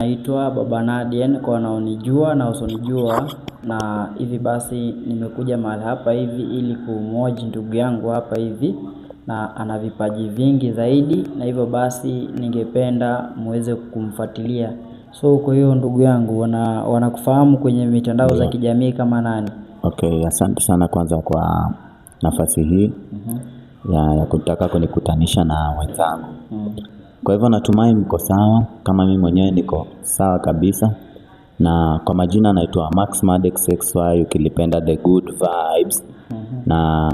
Naitwa Baba Nadien kwa wanaonijua na wasionijua, na hivi basi nimekuja mahali hapa hivi ili kumhoji ndugu yangu hapa hivi, na ana vipaji vingi zaidi, na hivyo basi ningependa muweze kumfuatilia. So kwa hiyo ndugu yangu, wanakufahamu kwenye mitandao za kijamii kama nani? Okay, asante sana kwanza kwa nafasi hii ya kutaka kunikutanisha na wenzangu. Kwa hivyo natumai mko sawa, kama mimi mwenyewe niko sawa kabisa. Na kwa majina naitwa Max Madex XY, ukilipenda The Good Vibes. Na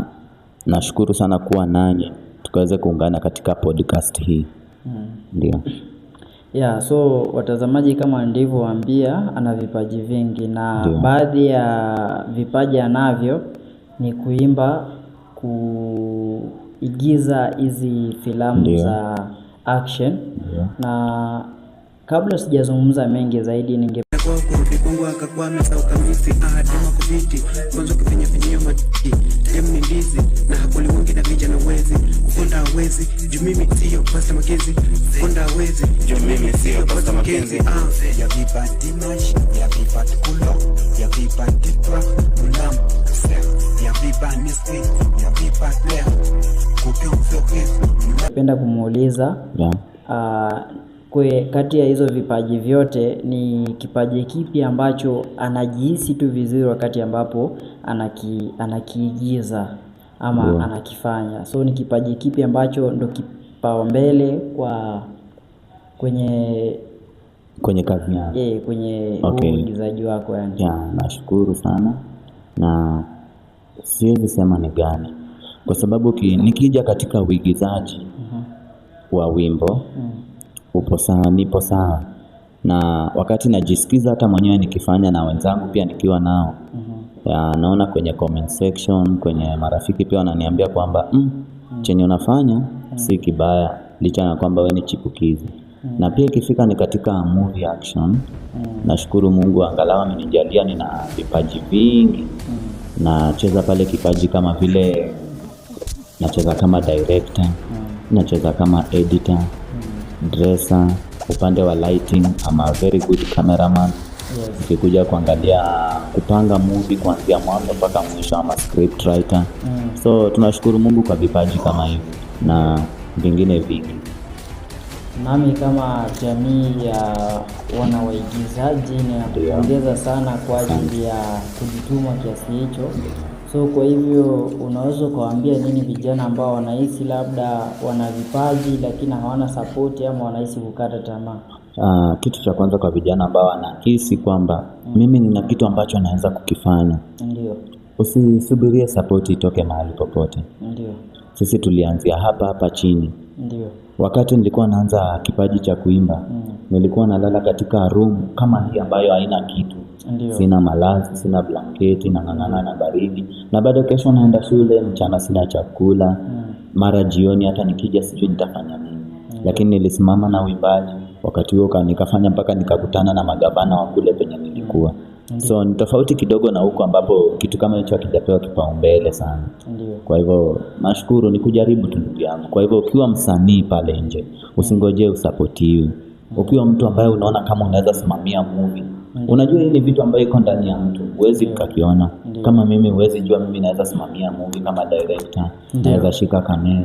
nashukuru sana kuwa nanyi tukaweze kuungana katika podcast hii. Ndio. Yeah, so watazamaji, kama ndivyowaambia, ana vipaji vingi na baadhi ya vipaji anavyo ni kuimba, kuigiza hizi filamu za action. Na kabla sijazungumza mengi zaidi ninge Kwa kurudi kwangu akakuwa amesahau kamisi, dema kuviti kwanza kifinyafinyio matiki dem ni ndizi na hakuli wengi na vijana wezi kukonda hawezi juu mimi sio Pasta Makenzi, kukonda hawezi juu mimi sio Pasta Makenzi. Y'avait pas d'image, y'avait pas de couleur, y'avait pas d'étoile, l'âme, certes, y'avait pas d'esprit, y'avait pas d'air, qu'aucun sourire. Napenda kumuuliza kati ya hizo vipaji vyote ni kipaji kipi ambacho anajihisi tu vizuri wakati ambapo anakiigiza ama anakifanya. So ni kipaji kipi ambacho ndo kipaumbele kwa kwenye kwenye kazi yangu? Kwenye uigizaji wako yani. Yeah, nashukuru sana na siwezi sema ni gani kwa sababu nikija katika uigizaji wa wimbo upo sawa, nipo sawa, na wakati najisikiza hata mwenyewe nikifanya na wenzangu pia nikiwa nao, ya, naona kwenye comment section, kwenye marafiki pia wananiambia kwamba chenye unafanya si kibaya licha ya kwamba wewe ni chipukizi. Na pia ikifika ni katika movie action, nashukuru Mungu angalau amenijalia nina vipaji vingi. Nacheza pale kipaji kama vile nacheza kama director, nacheza kama editor, dresser, upande wa lighting, I'm a very good cameraman. Ukikuja kuangalia kupanga movie kuanzia mwanzo mpaka mwisho, ama script writer. So tunashukuru Mungu kwa vipaji kama hivi na vingine vingi. Nami kama jamii ya wana waigizaji ninakupongeza sana kwa ajili ya kujituma kiasi hicho. So kwa hivyo unaweza ukawaambia nini vijana ambao wanahisi labda wana vipaji lakini hawana sapoti ama wanahisi kukata tamaa? Kitu cha kwanza kwa vijana ambao wanahisi kwamba mimi nina kitu ambacho naweza kukifanya, usisubirie sapoti itoke mahali popote. Sisi tulianzia hapa hapa chini. Wakati nilikuwa naanza kipaji cha kuimba, nilikuwa nalala katika room kama hii ambayo haina kitu. Sina malazi, sina blanketi, nang'ang'ana na baridi, na bado kesho naenda shule, mchana sina chakula, mara jioni hata nikija sijui nitafanya nini. Lakini nilisimama na uimbaji wakati huo, nikafanya mpaka nikakutana na magavana wa kule penye nilikuwa. So ni tofauti kidogo na huko ambapo kitu kama hicho hakijapewa kipaumbele sana. Kwa hivyo nashukuru, ni kujaribu tu ndugu yangu. Kwa hivyo ukiwa msanii pale nje, usingojee usapotiwe. Ukiwa mtu ambaye unaona kama unaweza simamia movie, unajua hii ni vitu ambayo iko ndani ya mtu, huwezi ukakiona. Kama mimi huwezi jua mimi naweza simamia movie kama director, naweza shika kamera.